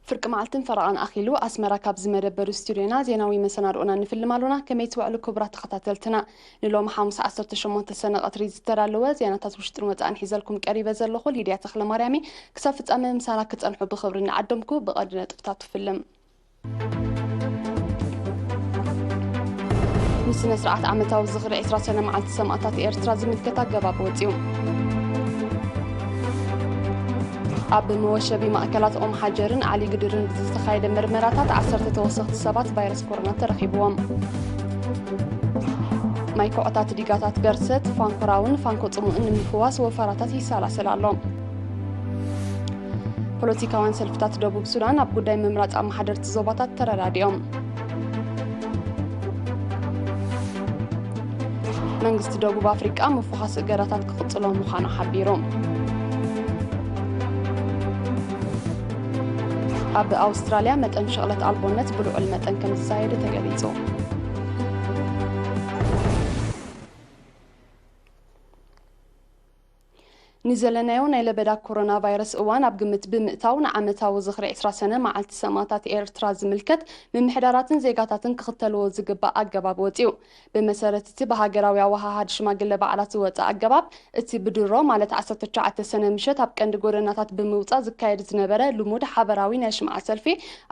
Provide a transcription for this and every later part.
ፍርቂ መዓልትን ፈረቓን ኣኺሉ ኣስመራ ካብ ዝመደበሩ ስቱድዮና ዜናዊ መሰናድኦና ንፍልም ኣሎና። ከመይ ትውዕሉ ክቡራት ተኸታተልትና? ንሎሚ ሓሙስ ዓሰርተ ሸሞንተ ሰነ ቀትሪ ዝተዳለወ ዜናታት ውሽጥን ወጻእን ሒዘልኩም ቀሪበ ዘለኹ ሊድያ ተኽለማርያም እየ። ክሳብ ፍጻመ ምሳና ክጸንሑ ብኽብሪ እናዓደምኩ ብቐንዲ ነጥብታቱ ፍልም። ንስነ ስርዓት ዓመታዊ ዝኽሪ ዕስራ ሰነ መዓልቲ ሰማእታት ኤርትራ ዝምልከት ኣገባብ ወጺኡ። ኣብ መወሸቢ ማእከላት ኦም ሓጀርን ዓሊ ግድርን ብዝተኻየደ መርመራታት ዓሰርተ ተወሰኽቲ ሰባት ቫይረስ ኮሮና ተረኺብዎም። ማይ ኮዕታት ዲጋታት ገርሰት፣ ፋንኮራውን ፋንኮ ጽሙእን ንምፍዋስ ወፈራታት ይሰላሰል ኣሎ። ፖለቲካውያን ሰልፍታት ደቡብ ሱዳን ኣብ ጉዳይ ምምራጽ ኣመሓደርቲ ዞባታት ተረዳዲኦም። መንግስቲ ደቡብ ኣፍሪቃ ምፍዃስ እገዳታት ክቕጽሎ ምዃኑ ሓቢሩ። ኣብ ኣውስትራልያ መጠን ሽቕለት ኣልቦነት ብልዑል መጠን ከም ዝዛየደ ተገሊጹ። ንዘለናዮ ናይ ለበዳ ኮሮና ቫይረስ እዋን ኣብ ግምት ብምእታው፣ ንዓመታዊ ዝኽሪ ዕስራ ሰነ መዓልቲ ሰማእታት ኤርትራ ዝምልከት ምምሕዳራትን ዜጋታትን ክኽተልዎ ዝግባእ ኣገባብ ወጺኡ። ብመሰረት እቲ ብሃገራዊ ኣወሃሃዲ ሽማግለ በዓላት ዝወጸ ኣገባብ፣ እቲ ብድሮ ማለት ዓሰርተ ትሽዓተ ሰነ ምሸት ኣብ ቀንዲ ጎደናታት ብምውጻእ ዝካየድ ዝነበረ ልሙድ ሓበራዊ ናይ ሽምዓ ሰልፊ፣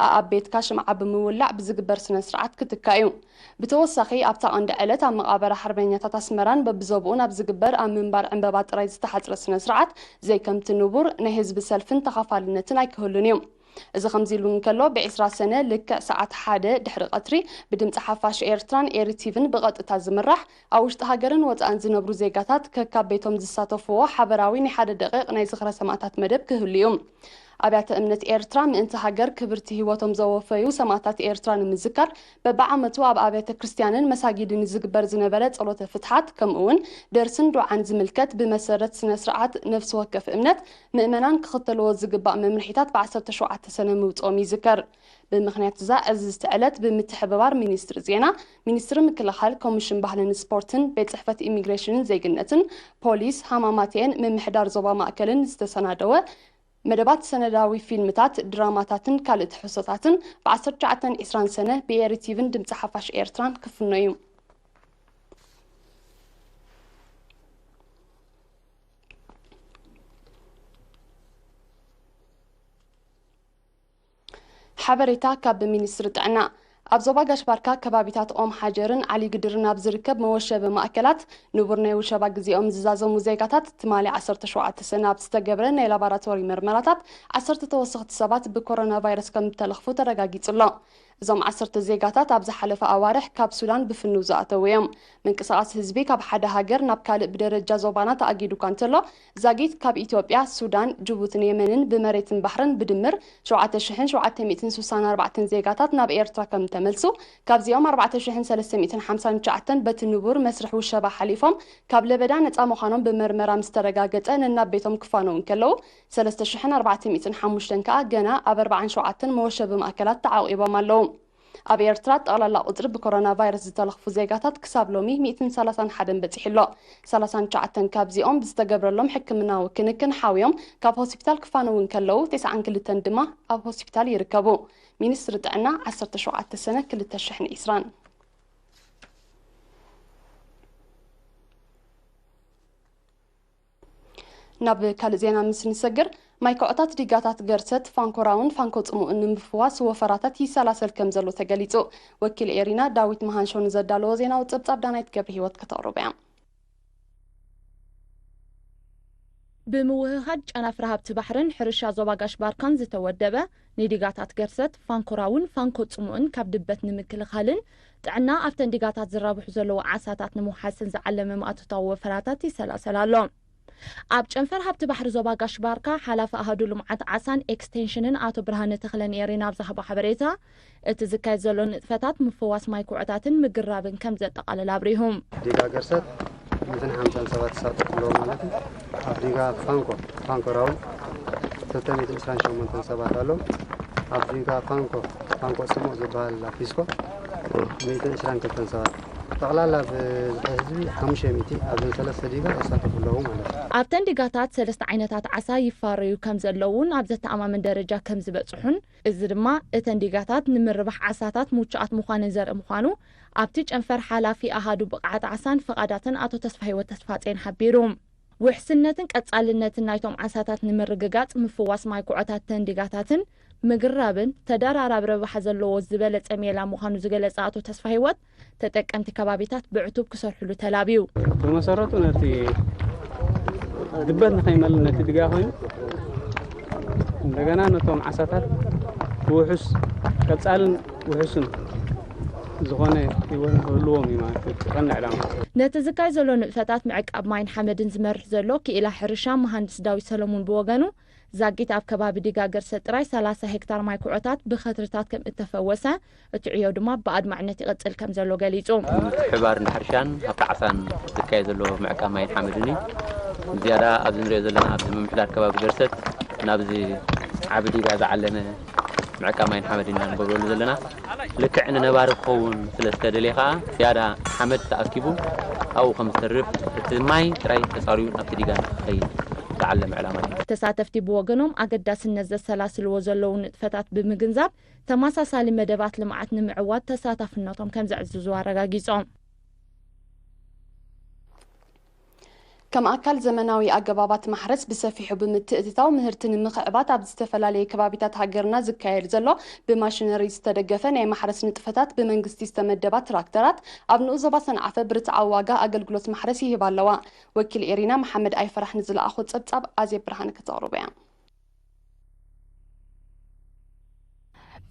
ኣኣብ ቤትካ ሽምዓ ብምውላዕ ብዝግበር ስነ ስርዓት ክትካእ እዩ። ብተወሳኺ፣ ኣብታ ቀንዲ ዕለት ኣብ መቓብር ሓርበኛታት ኣስመራን በብዞብኡን ኣብ ዝግበር ኣብ ምንባር ዕምበባ ጥራይ ዝተሓጽረ ስነ ስርዓት፣ ዘይከምቲ ንቡር ናይ ህዝቢ ሰልፍን ተኻፋልነትን ኣይክህሉን እዩ። እዚ ከምዚ ኢሉ እንከሎ፣ ብዕስራ ሰነ ልክዕ ሰዓት ሓደ ድሕሪ ቀትሪ ብድምጺ ሓፋሽ ኤርትራን ኤሪ ቲቪን ብቐጥታ ዝምራሕ፣ ኣብ ውሽጢ ሃገርን ወጻእን ዝነብሩ ዜጋታት ከካብ ቤቶም ዝሳተፍዎ ሓበራዊ ናይ ሓደ ደቂቕ ናይ ዝኽረ ሰማእታት መደብ ክህሉ እዩ። ኣብያተ እምነት ኤርትራ ምእንቲ ሃገር ክብርቲ ህይወቶም ዘወፈዩ ሰማእታት ኤርትራ ንምዝካር በብዓመቱ ኣብ ኣብያተ ክርስትያንን መሳጊድን ዝግበር ዝነበረ ጸሎተ ፍትሓት፣ ከምኡውን ደርስን ዱዓን ዝምልከት ብመሰረት ስነ ስርዓት ነፍሲ ወከፍ እምነት ምእመናን ክኽተልዎ ዝግባእ መምርሒታት ብዓሰርተ ሸውዓተ ሰነ ምውጽኦም ይዝከር። ብምኽንያት እዛ ዕዝዝቲ ዕለት ብምትሕብባር ሚኒስትሪ ዜና፣ ሚኒስትሪ ምክልኻል፣ ኮሚሽን ባህልን ስፖርትን፣ ቤት ጽሕፈት ኢሚግሬሽንን ዜግነትን፣ ፖሊስ፣ ሃማማተኤን ምምሕዳር ዞባ ማእከልን ዝተሰናደወ መደባት ሰነዳዊ ፊልምታት፣ ድራማታትን ካልእ ትሕዝቶታትን ብ ዓሰርተ ትሽዓተ ዕስራን ሰነ ብኤሪ ቲቪን ድምጺ ሓፋሽ ኤርትራን ክፍኖ እዩ። ሓበሬታ ካብ ሚኒስትሪ ጥዕና። ኣብ ዞባ ጋሽ ባርካ ከባቢታት ኦም ሓጀርን ዓሊ ግድርን ኣብ ዝርከብ መወሸቢ ማእከላት ንቡር ናይ ውሸባ ግዜኦም ዝዛዘሙ ዜጋታት ትማሊ ዓሰርተ ሸውዓተ ሰነ ኣብ ዝተገብረ ናይ ላቦራቶሪ መርመራታት ዓሰርተ ተወሰኽቲ ሰባት ብኮሮና ቫይረስ ከም እተለኽፉ ተረጋጊጹ ኣሎ። እዞም ዓሰርተ ዜጋታት ኣብ ዝሓለፈ ኣዋርሕ ካብ ሱዳን ብፍኑው ዝኣተዉ እዮም። ምንቅስቓስ ህዝቢ ካብ ሓደ ሃገር ናብ ካልእ ብደረጃ ዞባና ተኣጊዱ እኳ እንተሎ፣ ዛጊት ካብ ኢትዮጵያ፣ ሱዳን፣ ጅቡትን የመንን ብመሬትን ባሕርን ብድምር ሸውዓተ ሽሕን ሸውዓተ ሚእትን ስሳን ኣርባዕተን ዜጋታት ናብ ኤርትራ ከም እተመልሱ፣ ካብዚኦም ኣርባዕተ ሽሕን ሰለስተ ሚእትን ሓምሳን ትሽዓተን በቲ ንቡር መስርሕ ውሸባ ሓሊፎም ካብ ለበዳ ነጻ ምዃኖም ብመርመራ ምስ ተረጋገጸ ነናብ ቤቶም ክፋነዉ እንከለዉ፣ ሰለስተ ሽሕን ኣርባዕተ ሚእትን ሓሙሽተን ከኣ ገና ኣብ ኣርባዓን ሸውዓተን መወሸቢ ማእከላት ተዓቂቦም ኣለዉ። ኣብ ኤርትራ ጠቕላላ ቁጽሪ ብኮሮና ቫይረስ ዝተለኽፉ ዜጋታት ክሳብ ሎሚ ሚእትን ሰላሳን ሓደን በጺሑ ኣሎ። ሰላሳን ትሽዓተን ካብዚኦም ብዝተገብረሎም ሕክምናዊ ክንክን ሓውዮም ካብ ሆስፒታል ክፋነዉ እንከለዉ፣ ተስዓን ክልተን ድማ ኣብ ሆስፒታል ይርከቡ። ሚኒስትሪ ጥዕና፣ ዓሰርተ ሸውዓተ ሰነ ክልተ ሽሕን ዕስራን። ናብ ካልእ ዜና ምስ ንሰግር፣ ማይ ኮዕታት ዲጋታት ገርሰት፣ ፋንኮራውን ፋንኮ ጽሙእን ንምፍዋስ ወፈራታት ይሰላሰል ከም ዘሎ ተገሊጹ። ወኪል ኤሪና ዳዊት መሃንሾ ንዘዳለዎ ዜናዊ ጸብጻብ ዳናይት ገብረ ህይወት ከተቕርቦ እያ። ብምውህሃድ ጨናፍር ሃብቲ ባሕርን ሕርሻ ዞባ ጋሽ ባርካን ዝተወደበ፣ ንዲጋታት ገርሰት፣ ፋንኮራውን ፋንኮ ጽሙእን ካብ ድበት ንምክልኻልን ጥዕና ኣብተን ዲጋታት ዝራብሑ ዘለዉ ዓሳታት ንምውሓስን ዝዓለመ ማእቶታዊ ወፈራታት ይሰላሰል ኣሎ። ኣብ ጨንፈር ሃብቲ ባሕሪ ዞባ ጋሽ ባርካ ሓላፊ ኣሃዱ ልምዓት ዓሳን ኤክስቴንሽንን ኣቶ ብርሃነ ተኽለ ንኤሪና ኣብ ዝሃቦ ሓበሬታ፣ እቲ ዝካየድ ዘሎ ንጥፈታት ምፍዋስ ማይ ኩዕታትን ምግራብን ከም ዘጠቓልል ኣብሪሁ። ዲጋ ገርሰት ሚእትን ሓምሳን ሰባት ይሳተፉ ኣለዉ ማለት እዩ። ኣብ ዲጋ ፋንኮ፣ ፋንኮ ራውን ክልተ ሚእትን ዕስራን ሸሞንተን ሰባት ኣለዉ። ኣብ ዲጋ ፋንኮ፣ ፋንኮ ጽሙቕ ዝበሃል ኣብ ፊስኮ ሚእትን ዕስራን ክልተን ሰባት ጠቕላላ ብዝሒ ህዝቢ ሓሙሽተ ሚእቲ ኣብዘን ሰለስተ ዲጋ ይሳተፉ ኣለዉ ማለት እዩ። ኣብተን ዲጋታት ሰለስተ ዓይነታት ዓሳ ይፋረዩ ከም ዘለውን ኣብ ዘተኣማምን ደረጃ ከም ዝበፅሑን፣ እዚ ድማ እተን ዲጋታት ንምርባሕ ዓሳታት ምቹኣት ምዃነን ዘርኢ ምዃኑ ኣብቲ ጨንፈር ሓላፊ ኣሃዱ ብቕዓት ዓሳን ፍቓዳትን ኣቶ ተስፋሂወት ተስፋጼን ሓቢሩ። ውሕስነትን ቀጻልነትን ናይቶም ዓሳታት ንምርግጋጽ ምፍዋስ ማይ ኩዖታትን ዲጋታትን ምግራብን ተደራራቢ ረብሓ ዘለዎ ዝበለጸ ሜላ ምዃኑ ዝገለጸ ኣቶ ተስፋሂወት፣ ተጠቀምቲ ከባቢታት ብዕቱብ ክሰርሕሉ ተላብዩ። ብመሰረቱ ነቲ ድበት ንኸይመል ነቲ ድጋ ኮይኑ እንደገና ነቶም ዓሳታት ብውሑስ ቀጻልን ውሑስን ዝኾነ ህይወት ክህልዎም እዩ ማለት እዩ እቲ ቀንዲ ዕላማ። ነቲ ዝካየድ ዘሎ ንጥፈታት ምዕቃብ ማይን ሓመድን ዝመርሕ ዘሎ ክኢላ ሕርሻ መሃንድስ ዳዊት ሰለሙን ብወገኑ፣ ዛጊት ኣብ ከባቢ ዲጋ ገርሰ ጥራይ ሰላሳ ሄክታር ማይ ኩዖታት ብኸትርታት ከም እተፈወሰ፣ እቲ ዕዮ ድማ ብኣድማዕነት ይቕጽል ከም ዘሎ ገሊጹ። ምትሕብባር እንዳ ሕርሻን ሃብቲ ዓሳን ዝካየድ ዘሎ ምዕቃብ ማይን ሓመድን እዩ። ዝያዳ ኣብዚ ንሪኦ ዘለና ኣብዚ ምምሕዳር ከባቢ ገርሰት ናብዚ ዓቢ ዲጋ ዝዓለመ ምዕቃብ ማይን ሓመድን ኢና ንገብረሉ ዘለና። ልክዕ ንነባሪ ክኸውን ስለ ዝተደልየ ከኣ ዝያዳ ሓመድ ተኣኪቡ ኣብኡ ከም ዝተርፍ፣ እቲ ማይ ጥራይ ተጻርዩ ናብቲ ዲጋ ንክኸይድ ዝዓለመ ዕላማ እዩ። ተሳተፍቲ ብወገኖም ኣገዳስነት ዘሰላስልዎ ዘለዉ ንጥፈታት ብምግንዛብ ተመሳሳሊ መደባት ልምዓት ንምዕዋት ተሳታፍነቶም ከም ዘዕዝዙ ኣረጋጊጾም። ከም ኣካል ዘመናዊ ኣገባባት ማሕረስ ብሰፊሑ ብምትእትታው ምህርቲ ንምኽዕባት ኣብ ዝተፈላለየ ከባቢታት ሃገርና ዝካየድ ዘሎ ብማሽነሪ ዝተደገፈ ናይ ማሕረስ ንጥፈታት ብመንግስቲ ዝተመደባ ትራክተራት ኣብ ንኡስ ዞባ ሰንዓፈ ብርትዓዊ ዋጋ ኣገልግሎት ማሕረስ ይህባ ኣለዋ። ወኪል ኤሪና መሓመድ ኣይፈራሕ ንዝለኣኾ ጸብጻብ ኣዜብ ብርሃነ ከተቕርቦ እያ።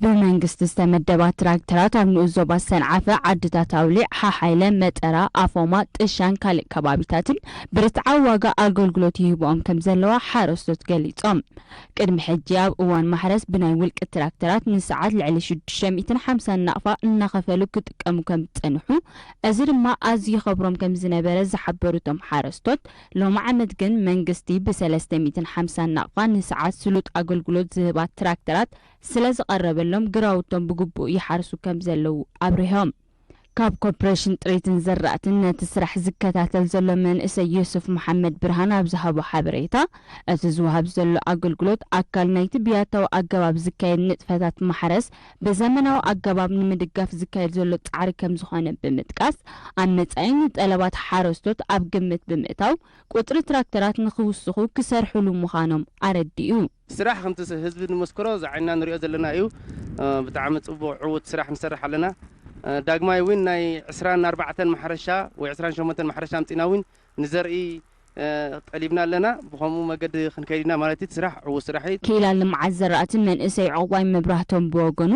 ብመንግስቲ ዝተመደባ ትራክተራት ኣብ ንኡስ ዞባ ሰንዓፈ ዓድታት ኣውሊዕ፣ ሓሓይለ፣ መጠራ፣ ኣፎማ፣ ጥሻን ካልእ ከባቢታትን ብርትዓዊ ዋጋ ኣገልግሎት ይህብኦም ከም ዘለዋ ሓረስቶት ገሊጾም። ቅድሚ ሕጂ ኣብ እዋን ማሕረስ ብናይ ውልቂ ትራክተራት ንሰዓት ልዕሊ ሽዱሽተ ሚእትን ሓምሳን ናቕፋ እናኸፈሉ ክጥቀሙ ከም ዝጸንሑ፣ እዚ ድማ ኣዝዩ ይኸብሮም ከም ዝነበረ ዝሓበሩ እቶም ሓረስቶት፣ ሎሚ ዓመት ግን መንግስቲ ብሰለስተ ሚእትን ሓምሳን ናቕፋ ንሰዓት ስሉጥ ኣገልግሎት ዝህባ ትራክተራት ስለ ዝቐረበሎም ግራውቶም ብግቡእ ይሓርሱ ከም ዘለዉ ኣብሪሆም። ካብ ኮርፖሬሽን ጥሪትን ዘራእትን ነቲ ስራሕ ዝከታተል ዘሎ መንእሰይ ዮሱፍ መሓመድ ብርሃን ኣብ ዝሃቦ ሓበሬታ፣ እቲ ዝወሃብ ዘሎ ኣገልግሎት ኣካል ናይቲ ብያታዊ ኣገባብ ዝካየድ ንጥፈታት ማሕረስ ብዘመናዊ ኣገባብ ንምድጋፍ ዝካየድ ዘሎ ጻዕሪ ከም ዝኾነ ብምጥቃስ፣ ኣብ መጻኢ ንጠለባት ሓረስቶት ኣብ ግምት ብምእታው ቁጽሪ ትራክተራት ንኽውስኹ ክሰርሕሉ ምዃኖም ኣረዲኡ። ስራሕ ከምቲ ህዝቢ ዝመስክሮ ዝዓይንና ንሪኦ ዘለና እዩ። ብጣዕሚ ፅቡቕ ዕዉት ስራሕ ንሰርሕ ኣለና። ዳግማይ እውን ናይ ዕስራን ኣርባዕተን ማሕረሻ ወይ ዕስራን ሸሞንተን ማሕረሻ ኣምፂና እውን ንዘርኢ ጠሊብና ኣለና። ብኸምኡ መገዲ ክንከይድ ኢና ማለት እዩ። እቲ ስራሕ ዕዉት ስራሕ እዩ። ክኢላ ልምዓት ዘራእትን መንእሰይ ዕቑባይ መብራህቶም ብወገኑ፣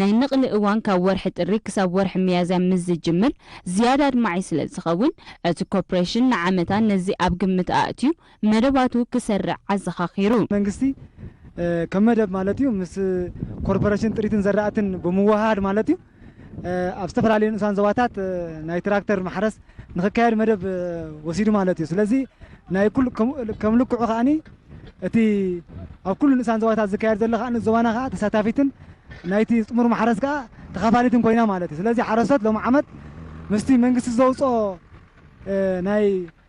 ናይ ነቕሊ እዋን ካብ ወርሒ ጥሪ ክሳብ ወርሒ ሚያዝያ ምስ ዝጅምር ዝያዳ ኣድማዒ ስለ ዝኸውን፣ እቲ ኮርፖሬሽን ንዓመታ ነዚ ኣብ ግምት ኣእትዩ መደባቱ ክሰርዕ ኣዘኻኺሩ። መንግስቲ ከም መደብ ማለት እዩ ምስ ኮርፖሬሽን ጥሪትን ዘራእትን ብምውህሃድ ማለት እዩ ኣብ ዝተፈላለዩ ንኡሳን ዞባታት ናይ ትራክተር ማሕረስ ንኽካየድ መደብ ወሲዱ ማለት እዩ። ስለዚ ናይ ኩሉ ከም ልክዑ ከዓኒ እቲ ኣብ ኩሉ ንኡሳን ዞባታት ዝካየድ ዘሎ ከዓ ዞባና ከዓ ተሳታፊትን ናይቲ ጥሙር ማሕረስ ከዓ ተኻፋሊትን ኮይና ማለት እዩ። ስለዚ ሓረስቶት ሎም ዓመት ምስቲ መንግስቲ ዘውፅኦ ናይ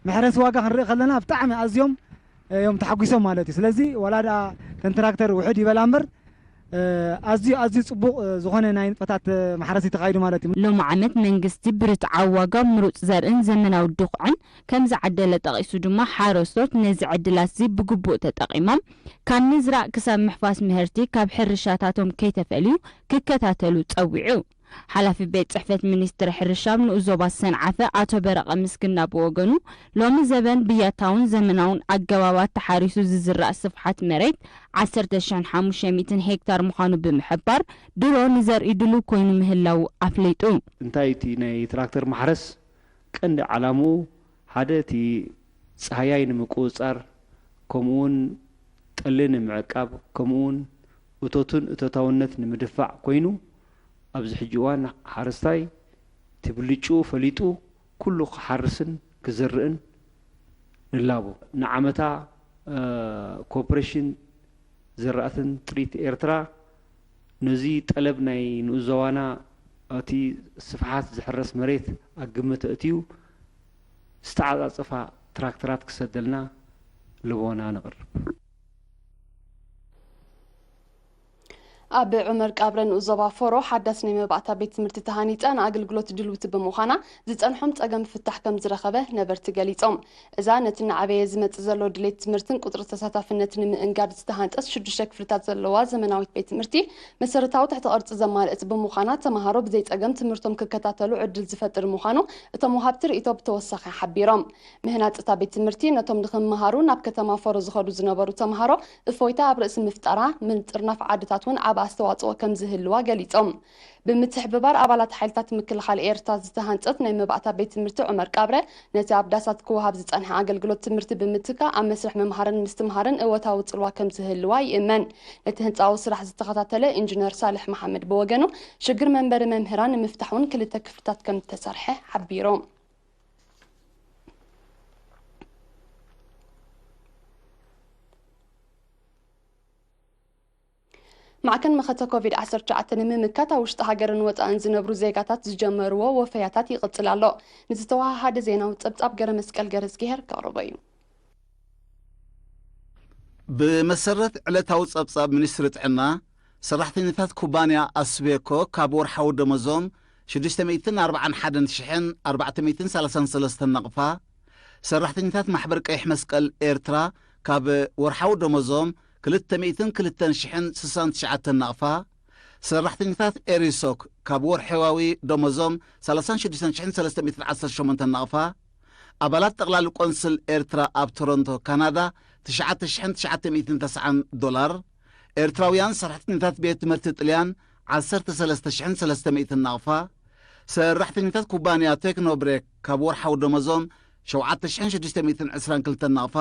መሕረሲ ዋጋ ክንርኢ ከለና ብጣዕሚ ኣዝዮም እዮም ተሓጒሶም ማለት እዩ። ስለዚ ዋላ ደኣ ተን ትራክተር ውሕድ ይበላ እምበር ኣዝዩ ኣዝዩ ፅቡቕ ዝኾነ ናይ ንጥፈታት ማሕረሲ ተኻይዱ ማለት እዩ። ሎሚ ዓመት መንግስቲ ብርትዓዊ ዋጋ ምሩፅ ዘርእን ዘመናዊ ድኹዕን ከም ዝዓደለ ጠቒሱ ድማ ሓረስቶት ነዚ ዕድላት እዚ ብግቡእ ተጠቒሞም ካብ ምዝራእ ክሳብ ምሕፋስ ምህርቲ ካብ ሕርሻታቶም ከይተፈልዩ ክከታተሉ ፀዊዑ። ሓላፊ ቤት ፅሕፈት ሚኒስትሪ ሕርሻ ኣብ ንኡስ ዞባ ሰንዓፈ ኣቶ በረቐ ምስግና ብወገኑ፣ ሎሚ ዘበን ብያታውን ዘመናውን ኣገባባት ተሓሪሱ ዝዝራእ ስፍሓት መሬት ዓሰርተ ሽሕን ሓሙሽተ ሚእትን ሄክታር ምዃኑ ብምሕባር፣ ድሮ ንዘርኢ ድሉው ኮይኑ ምህላዉ ኣፍሊጡ። እንታይ እቲ ናይ ትራክተር ማሕረስ ቀንዲ ዓላምኡ ሓደ እቲ ጻህያይ ንምቁጽጻር ከምኡውን ጠሊ ንምዕቃብ ከምኡውን እቶትን እቶታውነት ንምድፋዕ ኮይኑ ኣብዚ ሕጂ እዋን ሓረስታይ እቲ ብልጭኡ ፈሊጡ ኩሉ ክሓርስን ክዝርእን ንላቦ። ንዓመታ ኮርፖሬሽን ዘራእትን ጥሪት ኤርትራ ነዚ ጠለብ ናይ ንኡስ ዞባና እቲ ስፍሓት ዝሕረስ መሬት ኣብ ግምት ኣእትዩ ዝተዓጻጸፋ ትራክተራት ክሰደልና ልቦና ነቕርብ። ኣብ ዑመር ቃብረ ንኡስ ዞባ ፎሮ ሓዳስ ናይ መባእታ ቤት ትምህርቲ ተሃኒጻ ንኣገልግሎት ድልውቲ ብምዃና ዝጸንሖም ጸገም ፍታሕ ከም ዝረኸበ ነበርቲ ገሊጾም። እዛ ነቲ እናዓበየ ዝመጽእ ዘሎ ድሌት ትምህርትን ቁጽሪ ተሳታፍነት ንምእንጋድ ዝተሃንጸት ሽዱሽተ ክፍልታት ዘለዋ ዘመናዊት ቤት ትምህርቲ መሰረታዊ ትሕተ ቅርጺ ዘማልእት ብምዃና ተምሃሮ ብዘይ ጸገም ትምህርቶም ክከታተሉ ዕድል ዝፈጥር ምዃኑ እቶም ወሃብቲ ርእይቶ ብተወሳኺ ሓቢሮም። ምህናጽ እታ ቤት ትምህርቲ ነቶም ንክምሃሩ ናብ ከተማ ፎሮ ዝኸዱ ዝነበሩ ተምሃሮ እፎይታ ኣብ ርእሲ ምፍጣራ ምጥርናፍ ዓድታት እውን ዓቢ ኣስተዋጽኦ ከም ዝህልዋ ገሊጾም። ብምትሕብባር ኣባላት ሓይልታት ምክልኻል ኤርትራ ዝተሃንጸት ናይ መባእታ ቤት ትምህርቲ ዑመር ቃብረ ነቲ ኣብ ዳሳት ክወሃብ ዝጸንሐ ኣገልግሎት ትምህርቲ ብምትካእ ኣብ መስርሕ ምምሃርን ምስትምሃርን እወታዊ ጽልዋ ከም ዝህልዋ ይእመን። ነቲ ህንጻዊ ስራሕ ዝተኸታተለ ኢንጂነር ሳልሕ መሓመድ ብወገኑ ሽግር መንበሪ መምህራን ንምፍታሕ እውን ክልተ ክፍልታት ከም ዝተሰርሐ ሓቢሩ። ማዕከን መኸተ ኮቪድ ዓሰርተ ትሽዓተ ንምምካት ኣብ ውሽጢ ሃገርን ወፃእን ዝነብሩ ዜጋታት ዝጀመርዎ ወፈያታት ይቕፅል ኣሎ። ንዝተወሃሃደ ዜናዊ ፀብፃብ ገረ መስቀል ገረዝግሄር ከቕርቦ እዩ። ብመሰረት ዕለታዊ ፀብፃብ ሚኒስትሪ ጥዕና፣ ሰራሕተኛታት ኩባንያ ኣስቤኮ ካብ ወርሓዊ ደመዞም ሽዱሽተ ሚእትን ኣርባዓን ሓደን ሽሕን ኣርባዕተ ሚእትን ሰላሳን ሰለስተን ናቕፋ፣ ሰራሕተኛታት ማሕበር ቀይሕ መስቀል ኤርትራ ካብ ወርሓዊ ደመዞም ክልተ ሚእትን ክልተን ሽሕን ስሳን ትሽዓተን ናቕፋ፣ ሰራሕተኛታት ኤሪሶክ ካብ ወርሓዊ ደመዞም ሰላሳን ሽዱሽተን ሽሕን ሰለስተ ሚእትን ዓሰርተ ሸሞንተን ናቕፋ፣ ኣባላት ጠቕላሊ ቆንስል ኤርትራ ኣብ ቶሮንቶ ካናዳ ትሽዓተ ሽሕን ትሽዓተ ሚእትን ተስዓን ዶላር፣ ኤርትራውያን ሰራሕተኛታት ቤት ትምህርቲ ጥልያን ዓሰርተ ሰለስተ ሽሕን ሰለስተ ሚእትን ናቕፋ፣ ሰራሕተኛታት ኩባንያ ቴክኖብሬክ ካብ ወርሓዊ ደመዞም ሸውዓተ ሽሕን ሽዱሽተ ሚእትን ዕስራን ክልተን ናቕፋ፣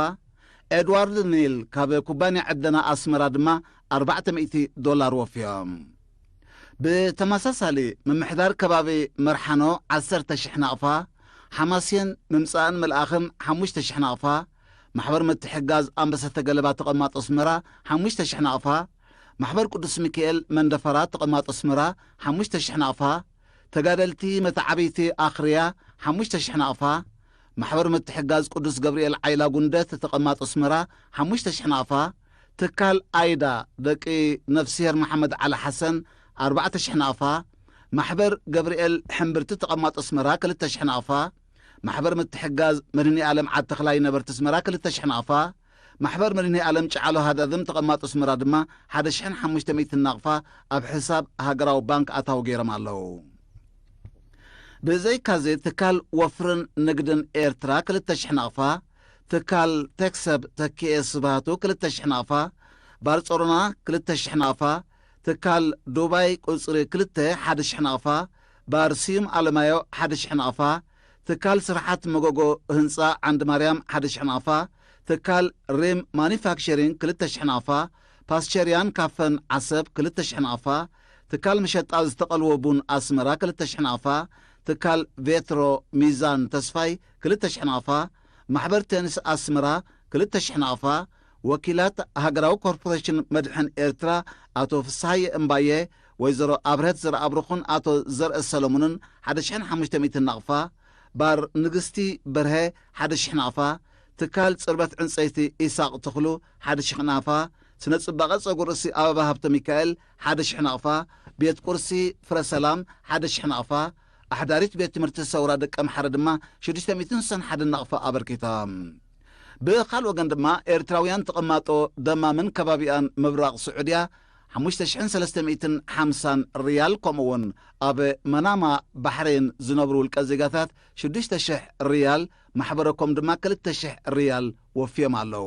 ኤድዋርድ ኒል ካብ ኩባንያ ዕደና ኣስመራ ድማ ኣርባዕተ ሚእቲ ዶላር ወፍዮም። ብተመሳሳሊ ምምሕዳር ከባቢ መርሓኖ ዓሰርተ ሽሕ ናቕፋ፣ ሓማሴን ምምጻእን ምልኣኽን ሓሙሽተ ሽሕ ናቕፋ፣ ማሕበር ምትሕግጋዝ ኣንበሰተ ገለባ ተቐማጦ ኣስመራ ሓሙሽተ ሽሕ ናቕፋ፣ ማሕበር ቅዱስ ሚካኤል መንደፈራ ተቐማጦ ኣስመራ ሓሙሽተ ሽሕ ናቕፋ፣ ተጋደልቲ መተዓብይቲ ኣኽርያ ሓሙሽተ ሽሕ ናቕፋ፣ ማሕበር ምትሕግጋዝ ቅዱስ ገብርኤል ዓይላ ጉንደት ተቐማጦ ኣስመራ ሓሙሽተ ሽሕ ናቕፋ፣ ትካል ኣይዳ ደቂ ነፍስሄር መሓመድ ዓሊ ሓሰን ኣርባዕተ ሽሕ ናቕፋ፣ ማሕበር ገብርኤል ሕምብርቲ ተቐማጦ ኣስመራ ክልተ ሽሕ ናቕፋ፣ ማሕበር ምትሕጋዝ መድህኒ ኣለም ዓድ ተኽላይ ነበርቲ ኣስመራ ክልተ ሽሕ ናቕፋ፣ ማሕበር መድህኒ ኣለም ጨዓሎ ሃዳድም ተቐማጦ ኣስመራ ድማ ሓደ ሽሕን ሓሙሽተ ሚእትን ናቕፋ ኣብ ሕሳብ ሃገራዊ ባንክ ኣታዊ ገይሮም ኣለዉ። ብዘይካዚ ትካል ወፍርን ንግድን ኤርትራ ክልተ ሽሕ ናቕፋ፣ ትካል ቴክሰብ ተኪኤ ስብሃቱ ክልተ ሽሕ ናቕፋ፣ ባርጾሮና ክልተ ሽሕ ናቕፋ፣ ትካል ዱባይ ቁጽሪ ክልተ ሓደ ሽሕ ናቕፋ፣ ባር ስዩም ኣለማዮ ሓደ ሽሕ ናቕፋ፣ ትካል ስርሓት መጎጎ ህንጻ ዓንዲ ማርያም ሓደ ሽሕ ናቕፋ፣ ትካል ሪም ማኒፋክቸሪንግ ክልተ ሽሕ ናቕፋ፣ ፓስቸርያን ካፈን ዓሰብ ክልተ ሽሕ ናቕፋ፣ ትካል መሸጣ ዝተቐልወ ቡን ኣስመራ ክልተ ሽሕ ናቕፋ፣ ትካል ቬትሮ ሚዛን ተስፋይ ክልተ ሽሕ ናቕፋ፣ ማሕበር ቴኒስ ኣስመራ ክልተ ሽሕ ናቕፋ፣ ወኪላት ሃገራዊ ኮርፖሬሽን መድሕን ኤርትራ ኣቶ ፍስሃየ እምባየ፣ ወይዘሮ ኣብርሀት ዘርኣብሩኽን ኣቶ ዘርአ ሰለሙንን ሓደ ሽሕን ሓሙሽተ ሚእትን ናቕፋ፣ ባር ንግስቲ በርሀ ሓደ ሽሕ ናቕፋ፣ ትካል ጽርበት ዕንጸይቲ ኢሳቕ ተኽሉ ሓደ ሽሕ ናቕፋ፣ ስነ ጽባቐ ጸጉር ርእሲ ኣበባ ሃብተ ሚካኤል ሓደ ሽሕ ናቕፋ፣ ቤት ቁርሲ ፍረ ሰላም ሓደ ሽሕ ናቕፋ፣ ኣሕዳሪት ቤት ትምህርቲ ሰውራ ደቀምሓረ ድማ ሽዱሽተ ሚእትን ስሳን ሓደን ናቕፋ ኣበርኪታ። ብኻልእ ወገን ድማ ኤርትራውያን ተቐማጦ ደማምን ከባቢኣን ምብራቕ ስዑድያ ሓሙሽተ ሽሕን ሰለስተ ሚእትን ሓምሳን ሪያል፣ ከምኡ እውን ኣብ መናማ ባሕሬን ዝነብሩ ውልቀ ዜጋታት ሽዱሽተ ሽሕ ሪያል፣ ማሕበረኮም ድማ ክልተ ሽሕ ሪያል ወፍዮም ኣለዉ።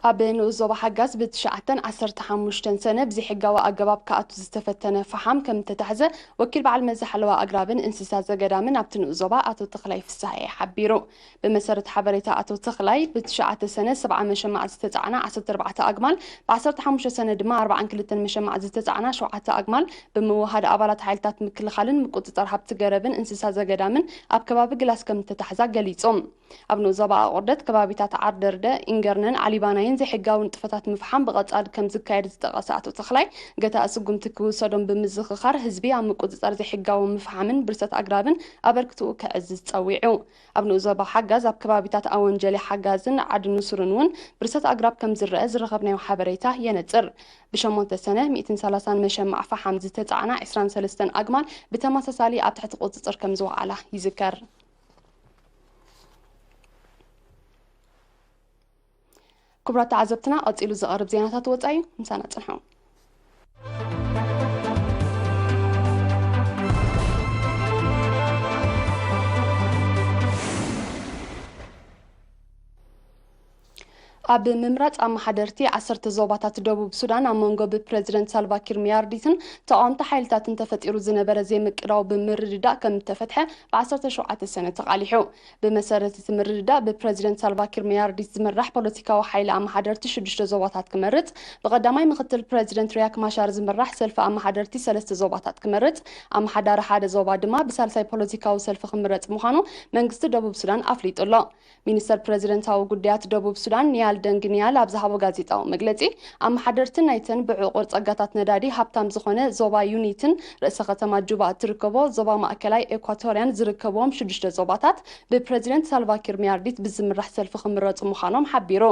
ኣብ ንኡስ ዞባ ሓጋዝ ብትሽዓተን ዓሰርተ ሓሙሽተን ሰነ ብዘይሕጋዊ ኣገባብ ክኣቱ ዝተፈተነ ፈሓም ከም እተታሕዘ ወኪል በዓል መዚ ሓለዋ ኣግራብን እንስሳ ዘገዳምን ኣብቲ ንኡስ ዞባ ኣቶ ተኽላይ ፍስሃየ ሓቢሩ። ብመሰረት ሓበሬታ ኣቶ ተኽላይ፣ ብትሽዓተ ሰነ ሰብዓ መሸማዕ ዝተጻዕና ዓሰርተ ኣርባዕተ ኣግማል፣ ብዓሰርተ ሓሙሽተ ሰነ ድማ ኣርባዓን ክልተን መሸማዕ ዝተጻዕና ሸውዓተ ኣግማል ብምውሃድ ኣባላት ሓይልታት ምክልኻልን ምቁጽጻር ሃብቲ ገረብን እንስሳ ዘገዳምን ኣብ ከባቢ ግላስ ከም እተታሕዛ ገሊጾም። ኣብ ንኡስ ዞባ ኣቑርደት ከባቢታት ዓርደርደ፣ ኢንገርነን ዓሊባናይን ዘይሕጋዊ ንጥፈታት ምፍሓም ብቐጻሊ ከም ዝካየድ ዝጠቐሰ ኣቶ ተኽላይ፣ ገታኢ ስጉምቲ ክውሰዶም ብምዝኽኻር፣ ህዝቢ ኣብ ምቁጽጻር ዘይሕጋዊ ምፍሓምን ብርሰት ኣግራብን ኣበርክትኡ ከዕዝዝ ጸዊዑ። ኣብ ንኡስ ዞባ ሓጋዝ ኣብ ከባቢታት ኣወንጀሌ ሓጋዝን ዓዲ ንሱርን እውን ብርሰት ኣግራብ ከም ዝረአ ዝረኸብናዮ ሓበሬታ የነጽር። ብሸሞንተ ሰነ ሚእትን ሰላሳን መሸማዕ ፈሓም ዝተጻዕና ዕስራን ሰለስተን ኣግማል ብተመሳሳሊ ኣብ ትሕቲ ቁጽጽር ከም ዝወዓላ ይዝከር። ክቡራት ተዓዘብትና፣ ቀጺሉ ዝቐርብ ዜናታት ወጻኢ እዩ። ምሳና ጽንሑ። ኣብ ምምራጽ ኣመሓደርቲ ዓሰርተ ዞባታት ደቡብ ሱዳን ኣብ መንጎ ብፕረዚደንት ሳልቫኪር ሚያርዲትን ተቓወምቲ ሓይልታትን ተፈጢሩ ዝነበረ ዘይምቅዳው ብምርድዳእ ከም እተፈትሐ ብ ዓሰርተ ሸውዓተ ሰነ ተቓሊሑ። ብመሰረት እቲ ምርድዳእ፣ ብፕረዚደንት ሳልቫኪር ሚያርዲት ዝምራሕ ፖለቲካዊ ሓይሊ ኣመሓደርቲ ሽዱሽተ ዞባታት ክመርጽ፣ ብቐዳማይ ምክትል ፕረዚደንት ሪያክ ማሻር ዝምራሕ ሰልፊ ኣመሓደርቲ ሰለስተ ዞባታት ክመርጽ፣ ኣመሓዳሪ ሓደ ዞባ ድማ ብሳልሳይ ፖለቲካዊ ሰልፊ ክምረጽ ምዃኑ መንግስቲ ደቡብ ሱዳን ኣፍሊጡ ኣሎ። ሚኒስተር ፕረዚደንታዊ ጉዳያት ደቡብ ሱዳን ኒያል ደንግ ኒያል ኣብ ዝሃቦ ጋዜጣዊ መግለጺ፣ ኣመሓደርቲ ናይተን ብዕቑር ጸጋታት ነዳዲ ሃብታም ዝኾነ ዞባ ዩኒትን ርእሰ ከተማ ጁባ እትርከቦ ዞባ ማእከላይ ኤኳቶርያን ዝርከብዎም ሽዱሽተ ዞባታት ብፕረዚደንት ሳልቫኪር ሚያርዲት ብዝምራሕ ሰልፊ ክምረጹ ምዃኖም ሓቢሩ።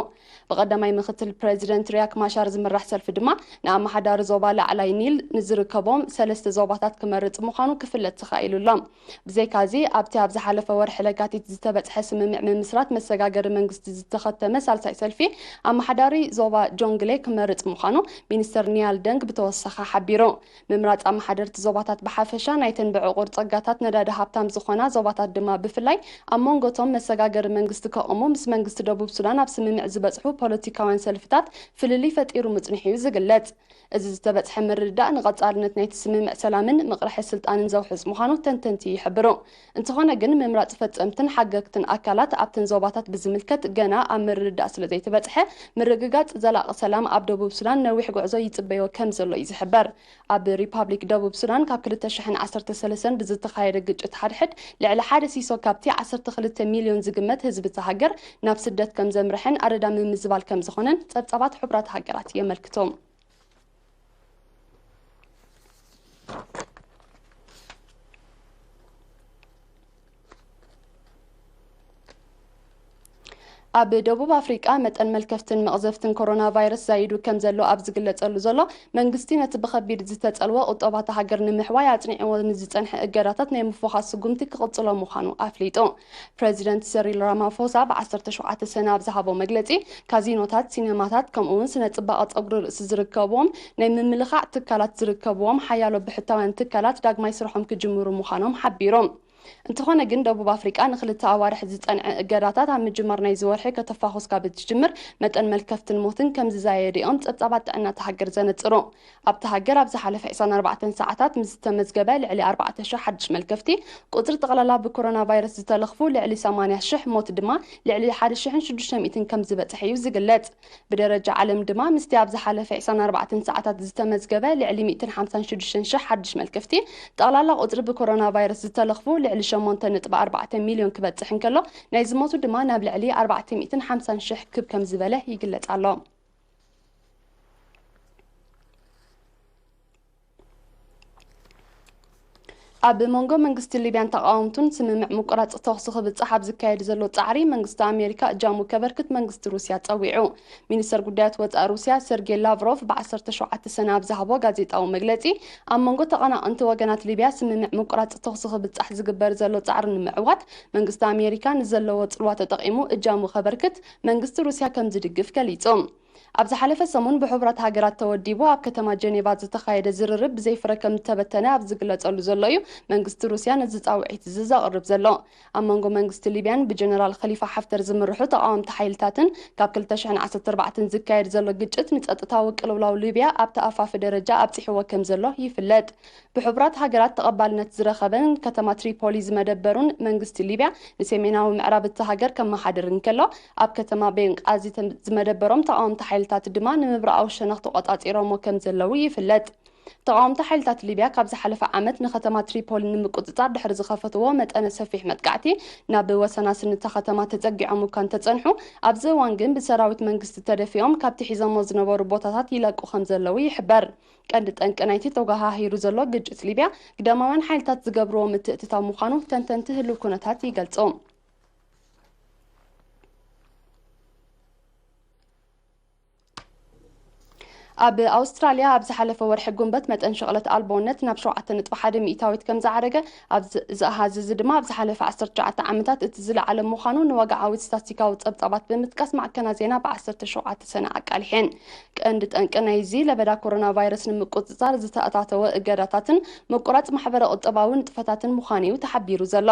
ብቐዳማይ ምክትል ፕረዚደንት ሪያክ ማሻር ዝምራሕ ሰልፊ ድማ ንኣመሓዳሪ ዞባ ላዕላይ ኒል ንዝርከቦም ሰለስተ ዞባታት ክመርጽ ምዃኑ ክፍለጥ ተኻኢሉ ኣሎ። ብዘይካዚ፣ ኣብቲ ኣብ ዝሓለፈ ወርሒ ለካቲት ዝተበጽሐ ስምምዕ ምምስራት መሰጋገሪ መንግስቲ ዝተኸተመ ሳልሳይ ሰልፊ፣ ኣመሓዳሪ ዞባ ጆንግሌ ክመርጽ ምዃኑ ሚኒስተር ኒያል ደንግ ብተወሳኺ ሓቢሩ። ምምራጽ ኣመሓደርቲ ዞባታት ብሓፈሻ፣ ናይተን ብዕቑር ጸጋታት ነዳዲ ሃብታም ዝኾና ዞባታት ድማ ብፍላይ፣ ኣብ መንጎቶም መሰጋገሪ መንግስቲ ከቑሙ ምስ መንግስቲ ደቡብ ሱዳን ኣብ ስምምዕ ዝበጽሑ ፖለቲካውያን ሰልፍታት ፍልልይ ፈጢሩ ምጽንሑ እዩ ዝግለጽ። እዚ ዝተበጽሐ ምርድዳእ ንቐጻልነት ናይቲ ስምምዕ ሰላምን ምቕርሐ ስልጣንን ዘውሕስ ምዃኑ ተንተንቲ ይሕብሩ። እንተኾነ ግን፣ ምምራጽ ፈጸምትን ሓገግትን ኣካላት ኣብተን ዞባታት ብዝምልከት ገና ኣብ ምርድዳእ ስለ ዘይተበጽሐ፣ ምርግጋጽ ዘላቒ ሰላም ኣብ ደቡብ ሱዳን ነዊሕ ጉዕዞ ይጽበዮ ከም ዘሎ እዩ ዝሕበር። ኣብ ሪፓብሊክ ደቡብ ሱዳን ካብ ክልተ ሽሕን ዓሰርተ ሰለስተን ብዝተኻየደ ግጭት ሓድሕድ ልዕሊ ሓደ ሲሶ ካብቲ ዓሰርተ ክልተ ሚልዮን ዝግመት ህዝቢ እታ ሃገር ናብ ስደት ከም ዘምርሐን ኣደዳ ምምዝባል ከም ዝኾነን ጸብጻባት ሕቡራት ሃገራት የመልክቱ። ኣብ ደቡብ ኣፍሪቃ መጠን መልከፍትን መቕዘፍትን ኮሮና ቫይረስ ዛይዱ ከም ዘሎ ኣብ ዝግለጸሉ ዘሎ፣ መንግስቲ ነቲ ብኸቢድ ዝተጸልወ ቁጠባ እታ ሃገር ንምሕዋይ ኣጽኒዕዎ ንዝጸንሐ እገዳታት ናይ ምፍዃስ ስጉምቲ ክቕጽሎ ምዃኑ ኣፍሊጡ። ፕረዚደንት ሰሪል ራማፎሳ ብ ዓሰርተ ሸውዓተ ሰነ ኣብ ዝሃቦ መግለጺ፣ ካዚኖታት፣ ሲነማታት፣ ከምኡ'ውን ስነ ጽባቐ ጸጉሪ ርእሲ ዝርከብዎም ናይ ምምልኻዕ ትካላት ዝርከብዎም ሓያሎ ብሕታውያን ትካላት ዳግማይ ስርሖም ክጅምሩ ምዃኖም ሓቢሩ። እንተኾነ ግን፣ ደቡብ ኣፍሪቃ ንኽልተ ኣዋርሕ ዝጸንዐ እገዳታት ኣብ ምጅማር ናይዚ ወርሒ ከተፋኹስ ካብ እትጅምር፣ መጠን መልከፍትን ሞትን ከም ዝዛየደኦም ጸብጻባት ጥዕና እታ ሃገር ዘነጽሩ። ኣብታ ሃገር ኣብ ዝሓለፈ ዕስራን ኣርባዕተን ሰዓታት ምስ ዝተመዝገበ ልዕሊ ኣርባዕተ ሽሕ ሓድሽ መልከፍቲ፣ ቁጽሪ ጠቕላላ ብኮሮና ቫይረስ ዝተለኽፉ ልዕሊ ሰማንያ ሽሕ፣ ሞት ድማ ልዕሊ ሓደ ሽሕን ሽዱሽተ ሚእትን ከም ዝበጽሐ እዩ ዝግለጽ። ብደረጃ ዓለም ድማ፣ ምስቲ ኣብ ዝሓለፈ ዕስራን ኣርባዕተን ሰዓታት ዝተመዝገበ ልዕሊ ሚእትን ሓምሳን ሽዱሽተን ሽሕ ሓድሽ መልከፍቲ፣ ጠቕላላ ቁጽሪ ብኮሮና ቫይረስ ዝተለኽፉ ልዕሊ ሸሞንተ ነጥቢ ኣርባዕተ ሚልዮን ክበጽሕ እንከሎ፣ ናይ ዝሞቱ ድማ ናብ ልዕሊ ኣርባዕተ ሚእትን ሓምሳን ሽሕ ክብ ከም ዝበለ ይግለጽ ኣሎ። ኣብ መንጎ መንግስቲ ሊብያን ተቓወምቱን ስምምዕ ምቁራጽ ተኹሲ ክብጻሕ ኣብ ዝካየድ ዘሎ ጻዕሪ፣ መንግስቲ ኣሜሪካ እጃሙ ከበርክት መንግስቲ ሩስያ ጸዊዑ። ሚኒስተር ጉዳያት ወጻኢ ሩስያ ሰርጌይ ላቭሮቭ ብ ዓሰርተ ሸውዓተ ሰነ ኣብ ዝሃቦ ጋዜጣዊ መግለጺ፣ ኣብ መንጎ ተቐናቐንቲ ወገናት ሊብያ ስምምዕ ምቁራጽ ተኹሲ ክብጻሕ ዝግበር ዘሎ ጻዕሪ ንምዕዋት፣ መንግስቲ ኣሜሪካ ንዘለዎ ጽልዋ ተጠቒሙ እጃሙ ከበርክት መንግስቲ ሩስያ ከም ዝድግፍ ገሊጹ። ኣብ ዝሓለፈ ሰሙን ብሕቡራት ሃገራት ተወዲቡ ኣብ ከተማ ጀኔቫ ዝተኻየደ ዝርርብ ብዘይፍረ ከም ዝተበተነ ኣብ ዝግለጸሉ ዘሎ እዩ መንግስቲ ሩስያ ነዚ ጻውዒት እዚ ዘቕርብ ዘሎ። ኣብ መንጎ መንግስቲ ሊብያን ብጀነራል ኸሊፋ ሓፍተር ዝምርሑ ተቓወምቲ ሓይልታትን ካብ ክልተ ሽሕን ዓሰርተ ኣርባዕተን ዝካየድ ዘሎ ግጭት ንጸጥታዊ ቅልውላው ሊብያ ኣብቲ ኣፋፊ ደረጃ ኣብጺሕዎ ከም ዘሎ ይፍለጥ። ብሕቡራት ሃገራት ተቐባልነት ዝረኸበን ከተማ ትሪፖሊ ዝመደበሩን መንግስቲ ሊብያ ንሰሜናዊ ምዕራብ እታ ሃገር ከመሓድር እንከሎ፣ ኣብ ከተማ ቤንቃዚ ዝመደበሮም ተቓወምቲ ሓይልታት ድማ ንምብራቓዊ ሸነኽ ተቖጻጺሮሞ ከም ዘለዉ ይፍለጥ። ተቓወምቲ ሓይልታት ሊብያ ካብ ዝሓለፈ ዓመት ንከተማ ትሪፖሊ ንምቁጽጻር ድሕሪ ዝኸፈትዎ መጠነ ሰፊሕ መጥቃዕቲ፣ ናብ ወሰናስን እታ ከተማ ተጸጊዖም እኳ እንተጸንሑ፣ ኣብዚ እዋን ግን ብሰራዊት መንግስቲ ተደፊኦም ካብቲ ሒዞሞ ዝነበሩ ቦታታት ይለቁ ከም ዘለዉ ይሕበር። ቀንዲ ጠንቂ ናይቲ ተጓሃሂሩ ዘሎ ግጭት ሊብያ፣ ግዳማውያን ሓይልታት ዝገብርዎ ምትእትታው ምዃኑ ተንተንቲ ህሉው ኩነታት ይገልጹ። ኣብ ኣውስትራልያ ኣብ ዝሓለፈ ወርሒ ጉንበት መጠን ሸቕለት ኣልቦነት ናብ ሸውዓተ ነጥቢ ሓደ ሚእታዊት ከም ዝዓረገ፣ ኣብዚ፣ እዚ ኣሃዝ እዚ ድማ ኣብ ዝሓለፈ ዓሰርተ ትሽዓተ ዓመታት እቲ ዝለዓለ ምዃኑ ንወግዓዊ ስታትስቲካዊ ጸብጻባት ብምጥቃስ ማዕከናት ዜና ብዓሰርተ ሸውዓተ ሰነ ኣቃሊሐን። ቀንዲ ጠንቂ ናይዚ ለበዳ ኮሮና ቫይረስ ንምቁጽጻር ዝተኣታተወ እገዳታትን ምቁራጽ ማሕበረ ቁጠባዊ ንጥፈታትን ምዃኑ እዩ ተሓቢሩ ዘሎ።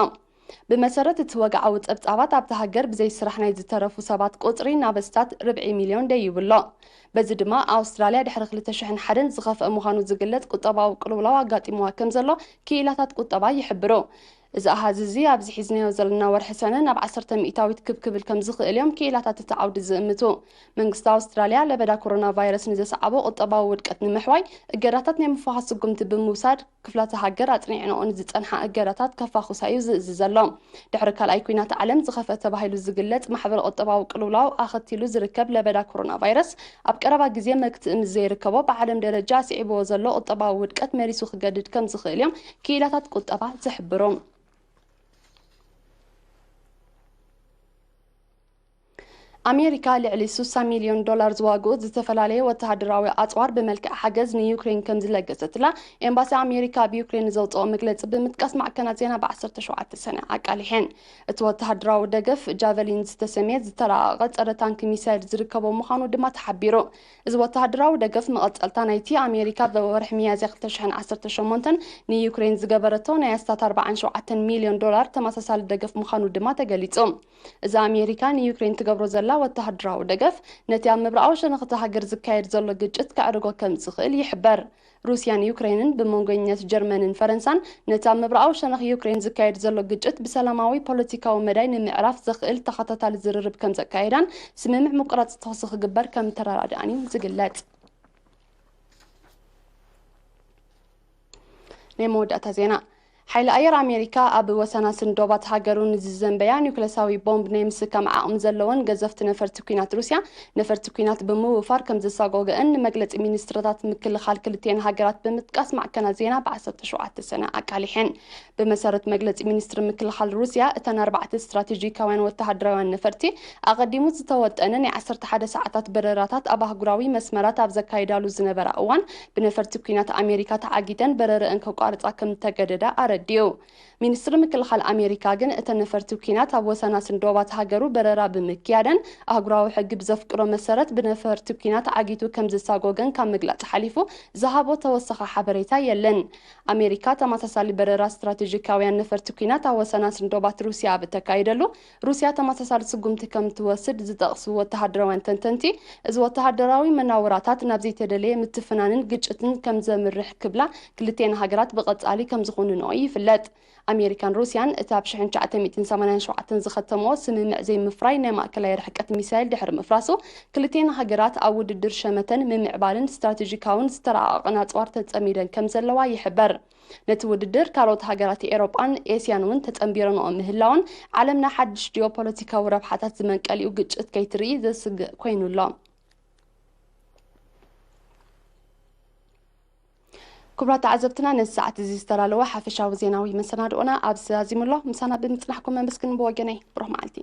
ብመሰረት እቲ ወግዓዊ ጸብጻባት፣ ኣብታ ሃገር ብዘይ ስራሕ ናይ ዝተረፉ ሰባት ቁጽሪ ናብ ኣስታት ርብዒ ሚልዮን ደይቡ ኣሎ። በዚ ድማ ኣውስትራልያ ድሕሪ ክልተ ሽሕን ሓደን ዝኸፍአ ምዃኑ ዝግለጽ ቁጠባዊ ቅልውላው ኣጋጢምዋ ከም ዘሎ ክኢላታት ቁጠባ ይሕብሩ። እዚ ኣሃዝ እዚ ኣብዚ ሒዝናዮ ዘለና ወርሒ ሰነ ናብ ዓሰርተ ሚእታዊት ክብ ክብል ከም ዝኽእል እዮም ክኢላታት እቲ ዓውዲ ዝእምቱ። መንግስቲ ኣውስትራልያ ለበዳ ኮሮና ቫይረስ ንዘስዓቦ ቁጠባዊ ውድቀት ንምሕዋይ እገዳታት ናይ ምፍዃስ ስጉምቲ ብምውሳድ፣ ክፍላተ ሃገር ኣጽኒዕንኦ ንዝጸንሓ እገዳታት ከፋኹሳ እዩ ዝእዝዝ ዘሎ። ድሕሪ ካልኣይ ኲናት ዓለም ዝኸፍአ ተባሂሉ ዝግለጽ ማሕበረ ቁጠባዊ ቅልውላው ኣኸቲሉ ዝርከብ ለበዳ ኮሮና ቫይረስ፣ ኣብ ቀረባ ግዜ መግትኢ ምስ ዘይርከቦ፣ ብዓለም ደረጃ ኣስዒብዎ ዘሎ ቁጠባዊ ውድቀት መሊሱ ክገድድ ከም ዝኽእል እዮም ክኢላታት ቁጠባ ዝሕብሩ። ኣሜሪካ ልዕሊ ስሳ ሚልዮን ዶላር ዝዋግኡ ዝተፈላለየ ወተሃደራዊ ኣጽዋር ብመልክዕ ሓገዝ ንዩክሬን ከም ዝለገሰትላ ኤምባሲ ኣሜሪካ ኣብ ዩክሬን ንዘውጽኦ መግለጺ ብምጥቃስ ማዕከናት ዜና ብዓሰርተ ሸውዓተ ሰነ ኣቃሊሐን። እቲ ወተሃደራዊ ደገፍ ጃቨሊን ዝተሰምየ ዝተራቐቐ ጸረ ታንክ ሚሳይል ዝርከቦ ምዃኑ ድማ ተሓቢሩ። እዚ ወተሃደራዊ ደገፍ መቐጸልታ ናይቲ ኣሜሪካ ኣብ ወርሒ ሚያዝያ ክልተ ሽሕን ዓሰርተ ሸሞንተን ንዩክሬን ዝገበረቶ ናይ ኣስታት ኣርባዓን ሸውዓተን ሚልዮን ዶላር ተመሳሳሊ ደገፍ ምዃኑ ድማ ተገሊጹ። እዚ ኣሜሪካ ንዩክሬን ትገብሮ ዘላ ወተሃደራዊ ደገፍ፣ ነቲ ኣብ ምብራቓዊ ሸነኽ እታ ሃገር ዝካየድ ዘሎ ግጭት ከዕርጎ ከም ዝኽእል ይሕበር። ሩስያን ዩክሬንን፣ ብመንጎኛት ጀርመንን ፈረንሳን፣ ነቲ ኣብ ምብራቓዊ ሸነኽ ዩክሬን ዝካየድ ዘሎ ግጭት ብሰላማዊ ፖለቲካዊ መዳይ ንምዕራፍ ዘኽእል ተኸታታሊ ዝርርብ ከም ዘካየዳን ስምምዕ ምቁራጽ ተኹሲ ክግበር ከም ተረዳድኣን እዩ ዝግለጽ። ናይ መወዳእታ ዜና። ሓይሊ ኣየር ኣሜሪካ ኣብ ወሰናስን ዶባት ሃገሩ ንዝዘንበያ ኒውክለሳዊ ቦምብ ናይ ምስካም ዓቕሚ ዘለወን ገዘፍቲ ነፈርቲ ኲናት ሩስያ፣ ነፈርቲ ኲናት ብምውፋር ከም ዘሳጎገአን ንመግለጺ ሚኒስትርታት ምክልኻል ክልቲኤን ሃገራት ብምጥቃስ ማዕከናት ዜና ብዓሰርተ ሸውዓተ ሰነ ኣቃሊሐን። ብመሰረት መግለጺ ሚኒስትሪ ምክልኻል ሩስያ፣ እተን ኣርባዕተ ስትራቴጂካውያን ወተሃደራውያን ነፈርቲ፣ ኣቐዲሙ ዝተወጠነ ናይ ዓሰርተ ሓደ ሰዓታት በረራታት ኣብ ኣህጉራዊ መስመራት ኣብ ዘካይዳሉ ዝነበራ እዋን፣ ብነፈርቲ ኲናት ኣሜሪካ ተዓጊተን በረረአን ከቋርጻ ከም ዝተገደዳ ኣረዲኡ። ሚኒስትሪ ምክልኻል ኣሜሪካ ግን፣ እተን ነፈርቲ ኲናት ኣብ ወሰናስን ዶባት ሃገሩ በረራ ብምክያደን፣ ኣህጉራዊ ሕጊ ብዘፍቅዶ መሰረት ብነፈርቲ ኲናት ዓጊቱ ከም ዝሳጎገን ካብ ምግላጽ ሓሊፉ ዝሃቦ ተወሳኺ ሓበሬታ የለን። ኣሜሪካ ተመሳሳሊ በረራ ስትራቴጂካውያን ነፈርቲ ኲናት ኣብ ወሰናስን ዶባት ሩስያ ኣብ እተካይደሉ፣ ሩስያ ተመሳሳሊ ስጉምቲ ከም ትወስድ ዝጠቕሱ ወተሃደራውያን ተንተንቲ፣ እዚ ወተሃደራዊ መናውራታት ናብ ዘይተደለየ ምትፍናንን ግጭትን ከም ዘምርሕ ክብላ ክልቲኤን ሃገራት ብቐጻሊ ከም ዝኹንንኦ ይፍለጥ። ኣሜሪካን ሩስያን እቲ ኣብ ሽሕን ትሽዓተ ሚእትን ሰማንያን ሸውዓተን ዝኸተምኦ ስምምዕ ዘይምፍራይ ናይ ማእከላይ ርሕቀት ሚሳይል ድሕሪ ምፍራሱ፣ ክልቲኤን ሃገራት ኣብ ውድድር ሸመተን ምምዕባልን ስትራቴጂካውን ዝተረቓቐቐን ኣጽዋር ተጸሚደን ከም ዘለዋ ይሕበር። ነቲ ውድድር ካልኦት ሃገራት ኤውሮጳን ኤስያን እውን ተጸንቢረንኦ ምህላወን፣ ዓለምና ሓድሽ ጂኦፖለቲካዊ ረብሓታት ዝመንቀሊኡ ግጭት ከይትርኢ ዘስግእ ኮይኑ ኣሎ። ክቡራት ተዓዘብትና፣ ነዚ ሰዓት እዚ ዝተዳለወ ሓፈሻዊ ዜናዊ መሰናድኦና ኣብዚ ዛዚሙ ኣሎ። ምሳና ብምጽናሕኩም ኣመስግን። ብወገነይ ብሩኽ መዓልቲ።